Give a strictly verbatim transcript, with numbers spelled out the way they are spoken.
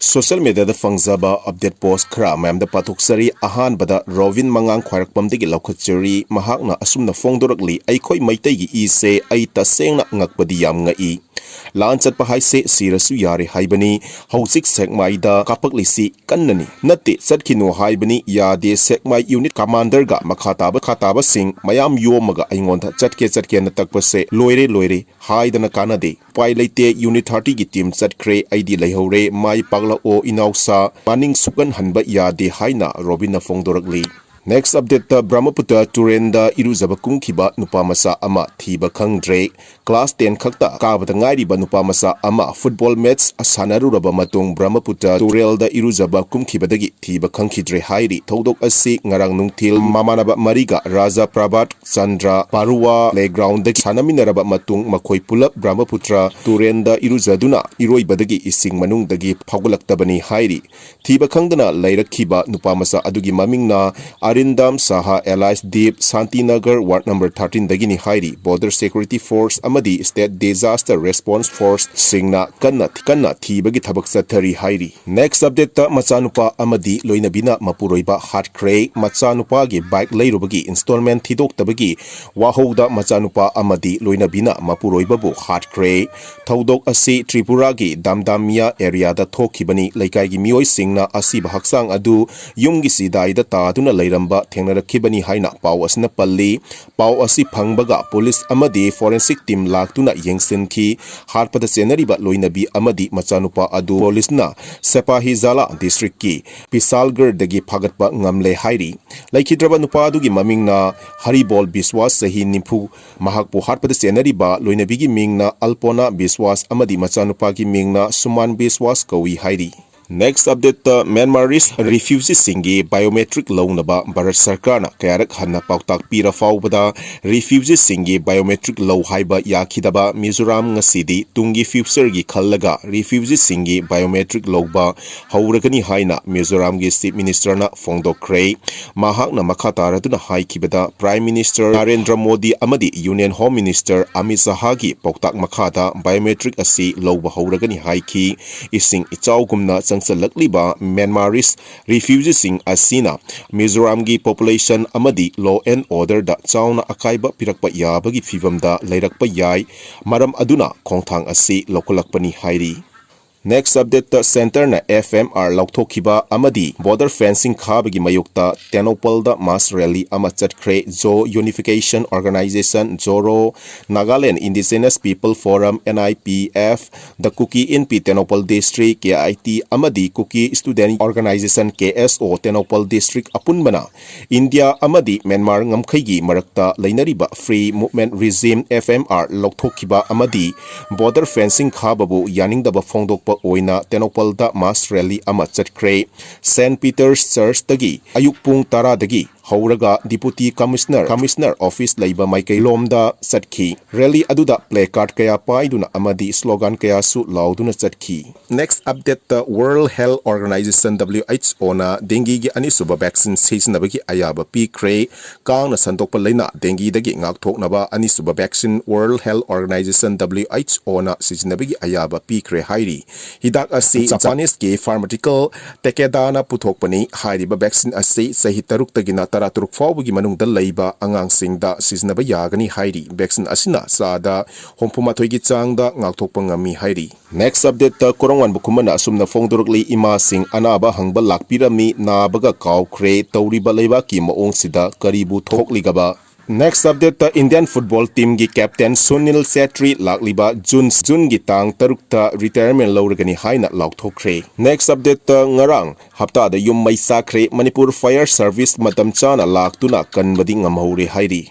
Social mediaꯗ ꯐꯪꯖꯕ update post ꯈꯔ ꯃꯌꯥꯝꯗ ꯄꯥꯊꯣꯛꯆꯔꯤ꯫ ꯑꯍꯥꯟꯕꯗ ꯔꯣꯕꯤꯟ ꯃꯉꯥꯡ ꯈ꯭ꯋꯥꯏꯔꯥꯛꯄꯝꯗꯒꯤ ꯂꯧꯈꯠꯆꯔꯤ꯫ ꯃꯍꯥꯛꯅ ꯑꯁꯨꯝꯅ ꯐꯣꯡꯗꯣꯔꯛꯂꯤ, "ꯑꯩꯈꯣꯏ ꯃꯩꯇꯩꯒꯤ ꯏꯁꯦ ꯑꯩ ꯇꯁꯦꯡꯅ ꯉꯛꯄꯗꯤ ꯌꯥꯝ ꯉꯛꯏ꯫ ꯂꯥꯟ ꯆꯠꯄ ꯍꯥꯏꯁꯦ ꯁꯤꯔꯁꯨ ꯌꯥꯔꯦ ꯍꯥꯏꯕꯅꯤ꯫ ꯍꯧꯖꯤꯛ ꯁꯦꯛꯃꯥꯏꯗ ꯀꯥꯞꯄꯛꯂꯤꯁꯤ ꯀꯟꯅꯅꯤ꯫ ꯅꯠꯇꯦ, ꯆꯠꯈꯤꯅꯨ ꯍꯥꯏꯕꯅꯤ, ꯌꯥꯗꯦ꯫ ꯁꯦꯛꯃꯥꯏ unit commanderꯒ ꯃꯈꯥ ꯇꯥꯕ, ꯃꯈꯥ ꯇꯥꯕꯁꯤꯡ ꯃꯌꯥꯝ ꯌꯣꯝꯃꯒ ꯑꯩꯉꯣꯟꯗ ꯆꯠꯀꯦ ꯆꯠꯀꯦꯅ ꯇꯛꯄꯁꯦ ꯂꯣꯏꯔꯦ, ꯂꯣꯏꯔꯦ ꯍꯥꯏꯗꯅ ꯀꯥꯟꯅꯗꯦ꯫ ꯎꯄꯥꯏ ꯂꯩꯇꯦ, unit thirtyꯒꯤ team ꯆꯠꯈ꯭ꯔꯦ, ꯑꯩꯗꯤ ꯂꯩꯍꯧꯔꯦ꯫ ꯃꯥꯏ ꯄꯥꯛꯂꯛꯑꯣ ꯏꯅꯥꯎꯁꯥ, ꯃꯅꯤꯡ ꯁꯨꯛꯍꯟ ꯍꯟꯕ ꯌꯥꯗꯦ" ꯍꯥꯏꯅ ꯔꯣꯕꯤꯟꯅ ꯐꯣꯡꯗꯣꯔꯛꯂꯤ꯫ Next updateꯇ ꯕ꯭ꯔꯍ꯭ꯃꯄꯨꯇ꯭ꯔ ꯇꯨꯔꯦꯜꯗ ꯏꯔꯨꯖꯕ ꯀꯨꯝꯈꯤꯕ ꯅꯨꯄꯥ ꯃꯆꯥ ꯑꯃ ꯊꯤꯕ ꯈꯪꯗ꯭ꯔꯦ꯫ Class ten ꯈꯛꯇ ꯀꯥꯕꯗ ꯉꯥꯏꯔꯤꯕ ꯅꯨꯄꯥ ꯃꯆꯥ ꯑꯃ football match ꯁꯥꯟꯅꯔꯨꯔꯕ ꯃꯇꯨꯡ ꯕ꯭ꯔꯍ꯭ꯃꯄꯨꯇ꯭ꯔ ꯇꯨꯔꯦꯜꯗ ꯏꯔꯨꯖꯕ ꯀꯨꯝꯈꯤꯕꯗꯒꯤ ꯊꯤꯕ ꯈꯪꯈꯤꯗ꯭ꯔꯦ ꯍꯥꯏꯔꯤ꯫ ꯊꯧꯗꯣꯛ ꯑꯁꯤ ꯉꯔꯥꯡ ꯅꯨꯡꯊꯤꯜ ꯃꯃꯥꯟꯅꯕ ꯃꯔꯤꯒ ꯔꯥꯖꯥ ꯄ꯭ꯔꯚꯥꯠ ꯆꯟꯗ꯭ꯔ ꯄꯥꯔꯨꯋꯥ playgroundꯗꯒꯤ ꯁꯥꯟꯅꯃꯤꯟꯅꯔꯕ ꯃꯇꯨꯡ ꯃꯈꯣꯏ ꯄꯨꯂꯞ ꯕ꯭ꯔꯍ꯭ꯃꯄꯨꯇ꯭ꯔ ꯇꯨꯔꯦꯜꯗ ꯏꯔꯨꯖꯗꯨꯅ ꯏꯔꯣꯏꯕꯗꯒꯤ ꯏꯁꯤꯡ ꯃꯅꯨꯡꯗꯒꯤ ꯐꯥꯎꯒꯠꯂꯛꯇꯕꯅꯤ ꯍꯥꯏꯔꯤ꯫ ꯊꯤꯕ ꯈꯪꯗꯅ ꯂꯩꯔꯛꯈꯤꯕ ꯅꯨꯄꯥ ꯃꯆꯥ ꯑꯗꯨꯒꯤ ꯃꯃꯤꯡꯅ ꯑꯔꯤꯟꯗꯥꯝ ꯁꯥꯍꯥ alias ꯗꯤꯞ, ꯁꯥꯟꯇꯤꯅꯒꯔ ward number thirteenꯗꯒꯤꯅꯤ ꯍꯥꯏꯔꯤ꯫ Border security force ꯑꯃꯗꯤ state disaster response forceꯁꯤꯡꯅ ꯀꯟꯅ, ꯀꯟꯅ ꯊꯤꯕꯒꯤ ꯊꯕꯛ ꯆꯠꯊꯔꯤ ꯍꯥꯏꯔꯤ꯫ Next updateꯇ ꯃꯆꯥꯅꯨꯄꯥ ꯑꯃꯗꯤ ꯂꯣꯏꯅꯕꯤꯅ ꯃꯄꯨꯔꯣꯏꯕ ꯍꯥꯠꯈ꯭ꯔꯦ꯫ ꯃꯆꯥꯅꯨꯄꯥꯒꯤ bike ꯂꯩꯔꯨꯕꯒꯤ installment ꯊꯤꯗꯣꯛꯇꯕꯒꯤ ꯋꯥꯍꯧꯗ ꯃꯆꯥꯅꯨꯄꯥ ꯑꯃꯗꯤ ꯂꯣꯏꯅꯕꯤꯅ ꯃꯄꯨꯔꯣꯏꯕꯕꯨ ꯍꯥꯠꯈ꯭ꯔꯦ꯫ ꯊꯧꯗꯣꯛ ꯑꯁꯤ ꯇ꯭ꯔꯤꯄꯨꯔꯥꯒꯤ ꯗꯥꯝꯗꯥꯃꯤꯌꯥ areaꯗ ꯊꯣꯛꯈꯤꯕꯅꯤ꯫ ꯂꯩꯀꯥꯏꯒꯤ ꯃꯤꯑꯣꯏꯁꯤꯡꯅ ꯑꯁꯤꯕ ꯍꯛꯆꯥꯡ ꯑꯗꯨ ꯌꯨꯝꯒꯤ ꯆꯤꯗꯥꯏꯗ ꯇꯥꯗꯨꯅ ꯂꯩꯔꯝꯕ ꯊꯦꯡꯅꯔꯛꯈꯤꯕꯅꯤ ꯍꯥꯏꯅ ꯄꯥꯎ ꯑꯁꯤꯅ ꯄꯜꯂꯤ꯫ ꯄꯥꯎ ꯑꯁꯤ ꯐꯪꯕꯒ police ꯑꯃꯗꯤ forensic team ꯂꯥꯛꯇꯨꯅ ꯌꯦꯡꯁꯤꯟꯈꯤ꯫ ꯍꯥꯠꯄꯗ ꯆꯦꯟꯅꯔꯤꯕ ꯂꯣꯏꯅꯕꯤ ꯑꯃꯗꯤ ꯃꯆꯥꯅꯨꯄꯥ ꯑꯗꯨ policeꯅ ꯁꯦꯄꯥꯍꯤꯖꯥꯂꯥ districtꯀꯤ ꯄꯤꯁꯥꯜꯒꯔꯗꯒꯤ ꯐꯥꯒꯠꯄ ꯉꯝꯂꯦ ꯍꯥꯏꯔꯤ꯫ ꯂꯩꯈꯤꯗ꯭ꯔꯕ ꯅꯨꯄꯥ ꯑꯗꯨꯒꯤ ꯃꯃꯤꯡꯅ ꯍꯔꯤꯕꯣꯜ ꯕꯤꯁꯋꯥꯁ, ꯆꯍꯤ ꯅꯤꯐꯨ꯫ ꯃꯍꯥꯛꯄꯨ ꯍꯥꯠꯄꯗ ꯆꯦꯟꯅꯔꯤꯕ ꯂꯣꯏꯅꯕꯤꯒꯤ ꯃꯤꯡꯅ ꯑꯜꯄꯣꯅꯥ ꯕꯤꯁꯋꯥꯁ ꯑꯃꯗꯤ ꯃꯆꯥꯅꯨꯄꯥꯒꯤ ꯃꯤꯡꯅ ꯁꯨꯃꯥꯟ ꯕꯤꯁꯋꯥꯁ ꯀꯧꯏ ꯍꯥꯏꯔꯤ꯫ Next update ꯇ Myanmarese refugee ꯁꯤꯡꯒꯤ biometric ꯂꯧꯅꯕ ꯚꯥꯔꯠ ꯁꯔꯀꯥꯔꯅ ꯀꯌꯥꯔꯛ ꯍꯟꯅ ꯄꯥꯎꯇꯥꯛ ꯄꯤꯔ ꯐꯥꯎꯕꯗ refugee ꯁꯤꯡꯒꯤ biometric ꯂꯧ ꯍꯥꯏꯕ ꯌꯥꯈꯤꯗꯕ ꯃꯤꯖꯣꯔꯥꯝ ꯉꯁꯤꯗꯤ ꯇꯨꯡꯒꯤ future ꯒꯤ ꯈꯜꯂꯒ refugee ꯁꯤꯡꯒꯤ biometric ꯂꯧꯕ ꯍꯧꯔꯒꯅꯤ ꯍꯥꯏꯅ ꯃꯤꯖꯣꯔꯥꯝꯒꯤ Chief Minister ꯅ ꯐꯣꯡꯗꯣꯛꯈ꯭ꯔꯦ꯫ ꯃꯍꯥꯛꯅ ꯃꯈꯥ ꯇꯥꯔꯗꯨꯅ ꯍꯥꯏꯈꯤꯕꯗ Prime Minister ꯅꯔꯦꯟꯗ꯭ꯔ ꯃꯣꯗꯤ ꯑꯃꯗꯤ Union Home Minister ꯑꯃꯤꯠ ꯁꯍꯥꯒꯤ ꯄꯥꯎꯇꯥꯛ ꯃꯈꯥꯗ biometric ꯑꯁꯤ ꯂꯧꯕ ꯍꯧꯔꯒꯅꯤ ꯍꯥꯏꯈꯤ꯫ ꯏꯁꯤꯡ ꯏꯆꯥꯎꯒꯨꯝꯅ ꯆꯪꯁꯤꯜꯂꯛꯂꯤꯕ Myanmarese refugee ꯁꯤꯡ ꯑꯁꯤꯅ ꯃꯤꯖꯣꯔꯥꯝꯒꯤ population ꯑꯃꯗꯤ law and order ꯗ ꯆꯥꯎꯅ ꯑꯀꯥꯏꯕ ꯄꯤꯔꯛꯄ ꯌꯥꯕꯒꯤ ꯐꯤꯚꯝꯗ ꯂꯩꯔꯛꯄ ꯌꯥꯏ꯫ ꯃꯔꯝ ꯑꯗꯨꯅ ꯈꯣꯡꯊꯥꯡ ꯑꯁꯤ ꯂꯧꯈꯠꯂꯛꯄꯅꯤ ꯍꯥꯏꯔꯤ꯫ Next update ꯇ Centre ꯅ F M R ꯂꯧꯊꯣꯛꯈꯤꯕ ꯑꯃꯗꯤ border fencing ꯈꯥꯕꯒꯤ ꯃꯥꯌꯣꯛꯇ ꯇꯦꯡꯅꯧꯄꯜꯗ mass rally ꯑꯃ ꯆꯠꯈ꯭ꯔꯦ꯫ Zo Unification Organisation, ꯖꯣꯔꯣ, Nagaland Indigenous People Forum, N I P F, The Kuki Inpi Tengnoupal District, K I T, ꯑꯃꯗꯤ Kuki Student Organisation, K S O, Tengnoupal District ꯑꯄꯨꯟꯕꯅ India ꯑꯃꯗꯤ Myanmar ꯉꯝꯈꯩꯒꯤ ꯃꯔꯛꯇ ꯂꯩꯅꯔꯤꯕ Free Movement Regime, F M R, ꯂꯧꯊꯣꯛꯈꯤꯕ ꯑꯃꯗꯤ border fencing ꯈꯥꯕꯕꯨ ꯌꯥꯅꯤꯡꯗꯕ ꯐꯣꯡꯗꯣꯛꯄ ꯑꯣꯏꯅ ꯇꯦꯡꯅꯧꯄꯜꯗ mass rally ꯑꯃ ꯆꯠꯈ꯭ꯔꯦ꯫ Saint Peter's Church ꯇꯒꯤ ꯑꯌꯨꯛ ꯄꯨꯡ ꯇꯔꯥꯗꯒꯤ ꯍꯧꯔꯒ Deputy Commissioner, Commissioner Office ꯂꯩꯕ ꯃꯥꯏꯀꯩꯂꯣꯝꯗ ꯆꯠꯈꯤ꯫ Rally ꯑꯗꯨꯗ placard ꯀꯌꯥ ꯄꯥꯏꯗꯨꯅ ꯑꯃꯗꯤ slogan ꯀꯌꯥꯁꯨ ꯂꯥꯎꯗꯨꯅ ꯆꯠꯈꯤ꯫ Next update ꯇ World Health Organisation, W H O ꯅ dengue ꯒꯤ ꯑꯅꯤꯁꯨꯕ vaccine ꯁꯤꯖꯤꯟꯅꯕꯒꯤ ꯑꯌꯥꯕ ꯄꯤꯈ꯭ꯔꯦ꯫ ꯀꯥꯡꯅ ꯁꯟꯗꯣꯛꯄ ꯂꯩꯅꯥ dengue ꯗꯒꯤ ꯉꯥꯛꯊꯣꯛꯅꯕ ꯑꯅꯤꯁꯨꯕ vaccine World Health Organisation, W H O ꯅ ꯁꯤꯖꯤꯟꯅꯕꯒꯤ ꯑꯌꯥꯕ ꯄꯤꯈ꯭ꯔꯦ ꯍꯥꯏꯔꯤ꯫ ꯍꯤꯗꯥꯛ ꯑꯁꯤ Japanese ꯀꯤ pharmaceutical Takeda ꯅ ꯄꯨꯊꯣꯛꯄꯅꯤ꯫ ꯍꯥꯏꯔꯤꯕ vaccine ꯑꯁꯤ ꯆꯍꯤ ꯇꯔꯨꯛꯇꯒꯤꯅ ꯇꯔꯥꯇꯔꯨꯛ ꯐꯥꯎꯕꯒꯤ ꯃꯅꯨꯡꯗ ꯂꯩꯕ ꯑꯉꯥꯡꯁꯤꯡꯗ ꯁꯤꯖꯤꯟꯅꯕ ꯌꯥꯒꯅꯤ ꯍꯥꯏꯔꯤ꯫ Vaccine ꯑꯁꯤꯅ ꯆꯥꯗ ꯍꯨꯝꯐꯨ ꯃꯥꯊꯣꯏꯒꯤ ꯆꯥꯡꯗ ꯉꯥꯛꯊꯣꯛꯄ ꯉꯝꯃꯤ ꯍꯥꯏꯔꯤ꯫ Next update ꯇ ꯀꯣꯔꯣꯡꯋꯥꯟꯕ ꯈꯨꯃꯟꯅ ꯑꯁꯨꯝꯅ ꯐꯣꯡꯗꯣꯔꯛꯂꯤ, ꯏꯃꯥꯁꯤꯡ ꯑꯅꯥꯕ ꯍꯪꯕ ꯂꯥꯛꯄꯤꯔꯝꯃꯤ, ꯅꯥꯕꯒ ꯀꯥꯎꯈ꯭ꯔꯦ, ꯇꯧꯔꯤꯕ ꯂꯩꯕꯥꯛꯀꯤ ꯃꯑꯣꯡꯁꯤꯗ ꯀꯔꯤꯕꯨ ꯊꯣꯛꯂꯤꯒꯕ? Next update ꯇ Indian football team ꯒꯤ captain ꯁꯨꯅꯤꯜ ꯁꯦꯇ꯭ꯔꯤ ꯂꯥꯛꯂꯤꯕ ꯖꯨꯟ, ꯖꯨꯟꯒꯤ ꯇꯥꯡ ꯇꯔꯨꯛꯇ retirement ꯂꯧꯔꯒꯅꯤ ꯍꯥꯏꯅ ꯂꯥꯎꯊꯣꯛꯈ꯭ꯔꯦ꯫ Next update ꯇ ꯉꯔꯥꯡ ꯍꯞꯇꯥꯗ ꯌꯨꯝ ꯃꯩ ꯆꯥꯛꯈ꯭ꯔꯦ꯫ ꯃꯅꯤꯄꯨꯔ Fire Service ꯃꯇꯝ ꯆꯥꯅ ꯂꯥꯛꯇꯨꯅ ꯀꯟꯕꯗꯤ ꯉꯝꯍꯧꯔꯦ ꯍꯥꯏꯔꯤ꯫